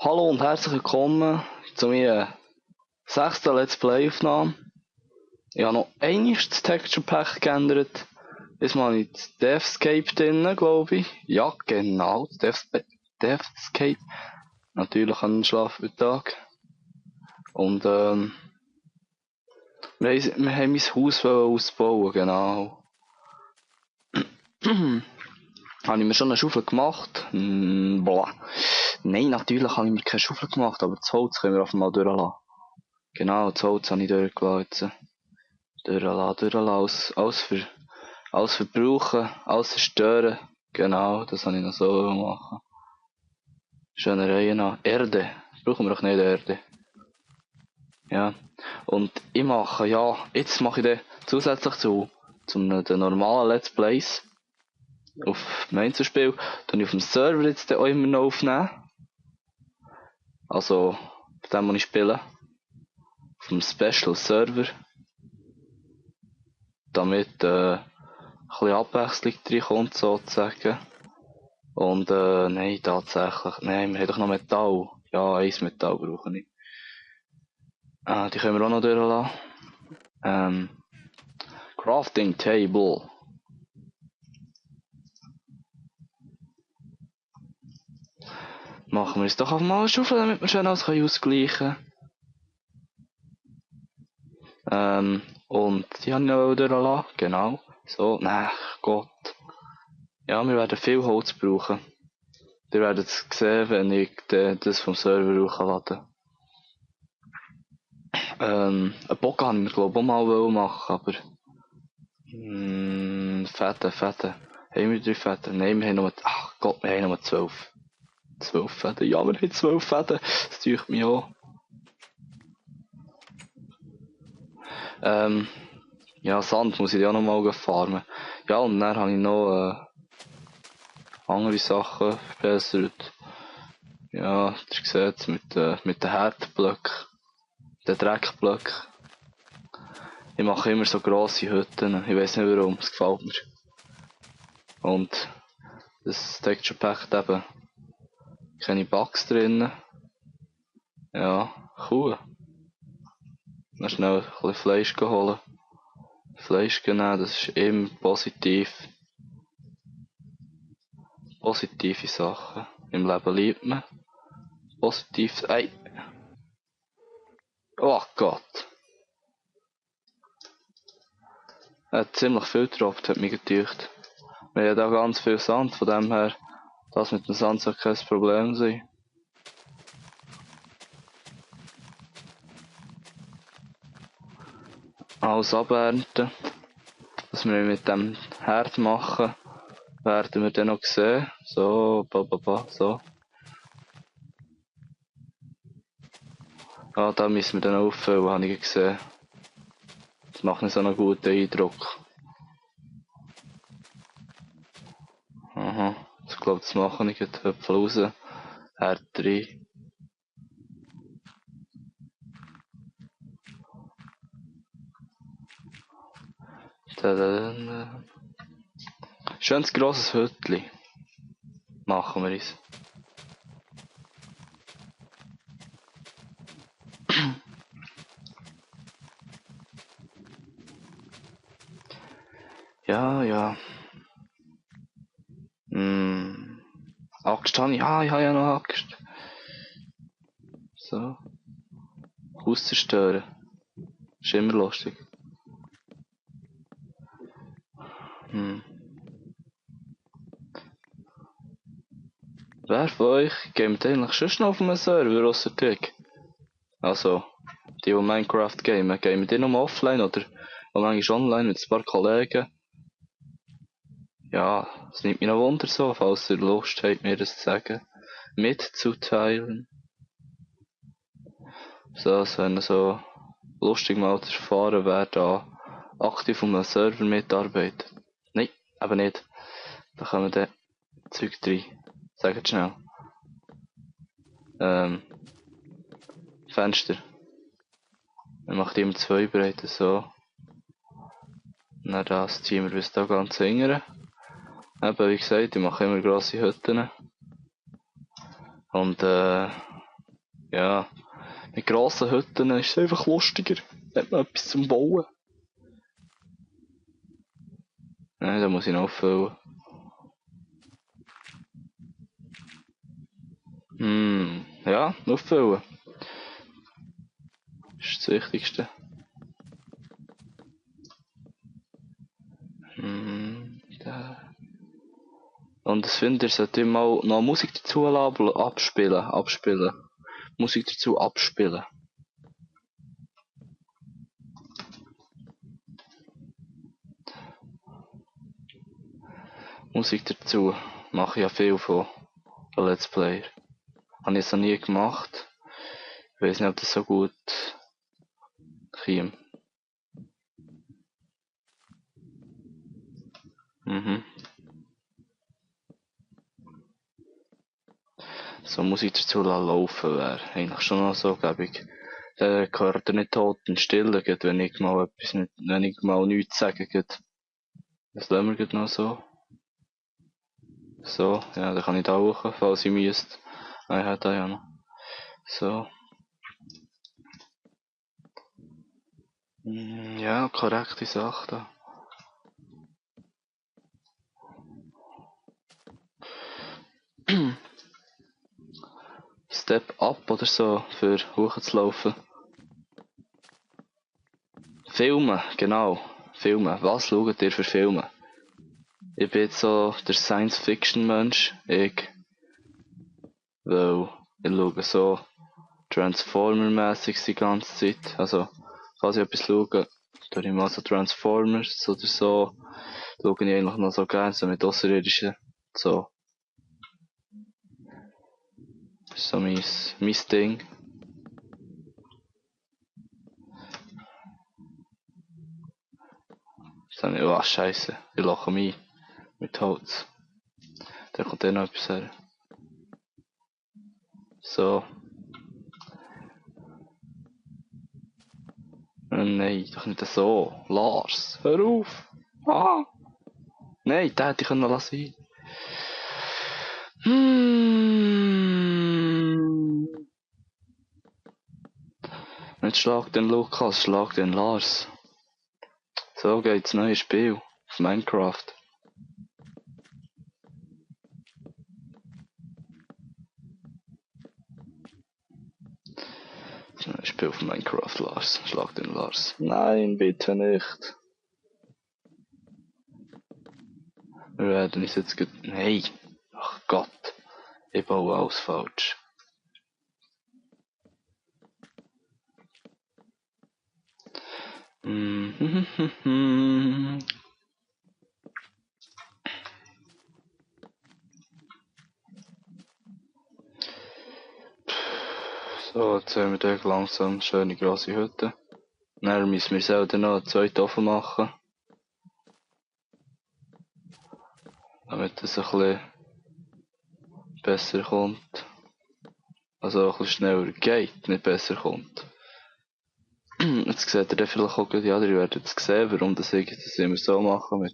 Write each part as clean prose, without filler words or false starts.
Hallo und herzlich willkommen zu meiner 6. Let's Play-Aufnahme. Ich habe noch einmal das Texture Pack geändert. Diesmal habe ich das Deathscape drin, glaube ich. Ja, genau, das Deathscape. Natürlich an den Schlafmittag. Und wir haben mein Haus ausbauen, genau. Habe ich mir schon eine Schaufel gemacht? Nein, natürlich habe ich mir keine Schaufel gemacht, aber das Holz können wir einfach mal durchlassen. Genau, das Holz habe ich durchgelassen. Durchlassen, alles verbrauchen, alles zerstören. Genau, das habe ich noch so machen. Schöne Reihe nach. Erde. Brauchen wir doch nicht Erde. Ja. Und ich mache, jetzt mache ich dann zusätzlich zu den normalen Let's Plays auf dem Einzelspiel, dann auf dem Server jetzt auch immer noch aufnehmen. Also, auf dem, wo ich spiele. Auf dem Special Server. Damit, ein bisschen Abwechslung reinkommt, sozusagen. Und, nein, tatsächlich. Nein, wir haben doch noch Metall. Ja, 1 Metall brauche ich. Die können wir auch noch durchlassen. Crafting Table. Machen wir es doch auf mal eine Schaufel, damit wir schön alles ausgleichen können. Und die habe ich noch durchlassen. Genau. So, nein, Gott. Ja, wir werden viel Holz brauchen. Ihr werdet es sehen, wenn ich das vom Server hochlade. Einen Bock habe ich mir glaube ich auch mal machen, aber Fette. Haben wir 3 Fette? Nein, wir haben nur, ach Gott, wir haben nur 12. 12 Fäden, ja, wir haben 12 Fäden. Das täuscht mich auch. Ja, Sand muss ich ja noch mal farmen. Ja, und dann habe ich noch andere Sachen verbessert. Ja, ihr seht es mit den Herdblöcken, den Dreckblöcken. Ich mache immer so grosse Hütten. Ich weiß nicht warum, es gefällt mir. Und das Texture Pack hat eben keine Bugs drin. Ja, cool. Dann schnell ein bisschen Fleisch holen. Fleisch nehmen, das ist immer positiv. Positive Sachen. Im Leben liebt man. Positiv. Ey! Oh Gott! Er hat ziemlich viel getropft, hat mich getäuscht. Wir haben da ganz viel Sand, von dem her, das mit dem Sand soll kein Problem sein. Alles abernten. Was wir mit dem Herd machen, werden wir dann noch sehen. So, so. Ah, da müssen wir dann auffüllen, habe ich gesehen. Das macht nicht so einen guten Eindruck. Aha, ich glaube, das mache ich jetzt Höpfel raus. Herd rein. Schönes grosses Hütli. Machen wir es. Ja. Axt habe ich. Ah, ich habe ja noch Axt. So. Haus zerstören. Ist immer lustig. Wer von euch gamet eigentlich schon auf einem Server ausser Tick? Also, die Minecraft gamen die nur offline oder manchmal online mit ein paar Kollegen? Ja, es nimmt mich noch Wunder so, falls ihr Lust habt, mir das zu sagen, mitzuteilen. So, wenn ihr so lustig mal zu erfahren, wer da aktiv auf einem Server mitarbeitet. Nein, aber nicht. Da kommen dann Zeug rein. Sagt schnell. Fenster. Man macht immer 2 Breite, so. Dann das ziehen wir bis da ganz hingern. Eben, wie gesagt, ich mache immer grosse Hütten. Und, Ja. Mit grossen Hütten ist es einfach lustiger. Da hat man etwas zum Bauen. Nein, da muss ich noch auffüllen. Ja, auffüllen. Das ist das Wichtigste. Da. Und das finde ich, sollte immer noch Musik dazu abspielen. Musik dazu abspielen. Musik dazu mache ich ja viel von Let's Player. Habe ich es noch nie gemacht. Ich weiß nicht, ob das so gut käme. So Musik dazu laufen wäre eigentlich schon noch so gäbig. Dann gehört er nicht Totenstille, wenn ich mal etwas nicht, wenn ich mal nichts sage. Das lassen wir noch so. So, ja, dann kann ich da hoch, falls ich müsste. Ah, ich hätte da ja noch. So. Ja, korrekte Sache da. Step up oder so, für hochzulaufen. Filmen, genau. Filmen. Was schaut ihr für Filme? Ich bin jetzt so der Science-Fiction-Mensch. Weil ich schaue so Transformer-mäßig die ganze Zeit. Also, falls ich etwas schaue, tue ich mal so Transformers oder so. Schaue ich eigentlich noch so gerne, so mit Außerirdischen. So. Das ist so mein Ding. Dann, oh, Scheiße, ich lache mich mit Holz. Da kommt noch etwas her. So. Nein, doch nicht so. Lars, hör auf. Ah. Nein, den hätte ich können lassen. Nicht schlag den Lukas, schlag den Lars. So geht's neues Spiel. Auf Minecraft. Neues Spiel auf Minecraft, Lars. Schlag den Lars. Nein, bitte nicht. Wir werden uns jetzt Hey! Ach Gott. Ich baue alles falsch. So, jetzt haben wir da langsam eine schöne grosse Hütte. Dann müssen wir selber noch eine zweite offen machen. Damit es ein bisschen besser kommt. Also ein bisschen schneller geht, nicht besser kommt. Jetzt seht ihr dann vielleicht auch die anderen, ihr werdet es sehen, warum das immer so machen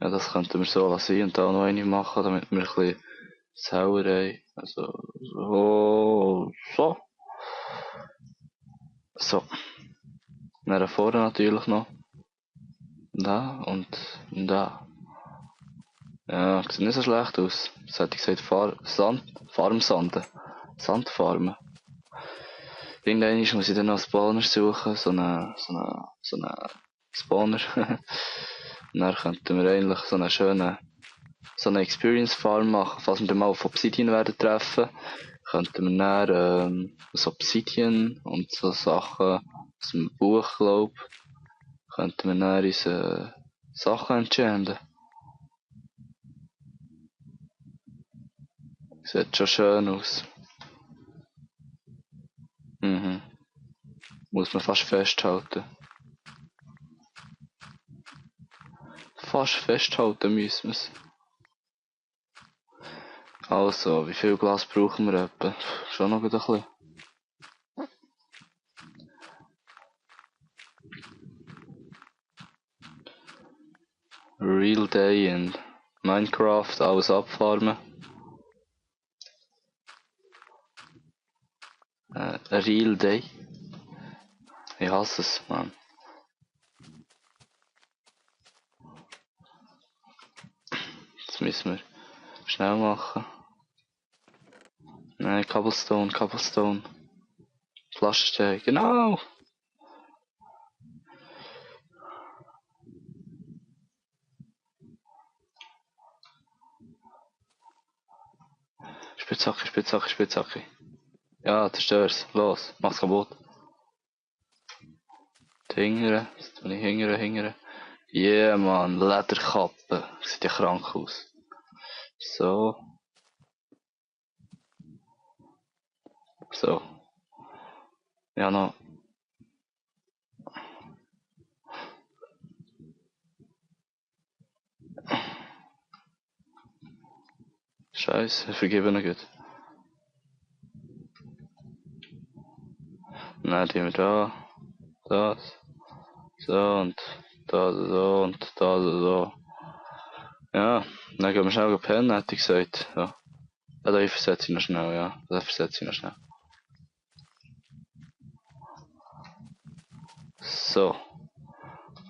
ja, das könnten wir so lassen und da noch eine machen, damit wir ein bisschen Sauerei, also, so. So. Dann vorne natürlich noch. Da und da. Ja, sieht nicht so schlecht aus. Das hätte ich gesagt, Farmsanden. Sandfarmen. Irgendwann muss ich dann noch einen Spawner suchen, so einen Spawner. Und dann könnten wir eigentlich so eine Experience Farm machen, falls wir dann mal auf Obsidian werden treffen. Könnten wir dann, das Obsidian und so Sachen aus dem Buch, glaub, könnten wir dann unsere Sachen enchanten. Sieht schon schön aus. Muss man fast festhalten. Fast festhalten müssen wir es. Also, wie viel Glas brauchen wir etwa? Schon noch ein bisschen. Real Day End. Minecraft, alles abfarmen. A real day. Ich hasse es, Mann. Das müssen wir schnell machen. Nein, Cobblestone. Flaschenstein, genau! Spitzhacke. Ja, zerstör's. Los, mach's kaputt. Hingere, das tue ich hingere. Yeah, man, Lederkappe. Sieht ja krank aus. So. Ja, noch. Scheiße, ich vergebe ihn gut. Dann tun wir da. Das. So und das so und das so. Ja, dann gehen wir schnell pennen, hätte ich gesagt. Ja. Ja, ich versetze ihn noch schnell, ja. So.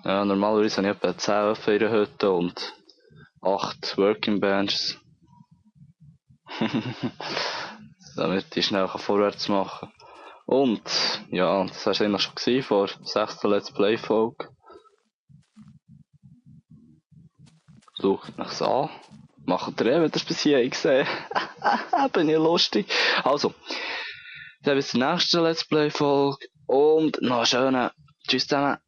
Ja, normalerweise habe ich etwa 10 Öfen in der Hütte und 8 Working Benches. Damit ich schnell vorwärts machen kann. Und, ja, das war eigentlich schon gewesen, vor 6. Let's Play Folge. Schaut nach's an. Macht ihr wenn ihr es bis hierhin gesehen. Bin ich lustig. Also, dann bis zur nächsten Let's Play Folge und noch einen schönen Tschüss zusammen.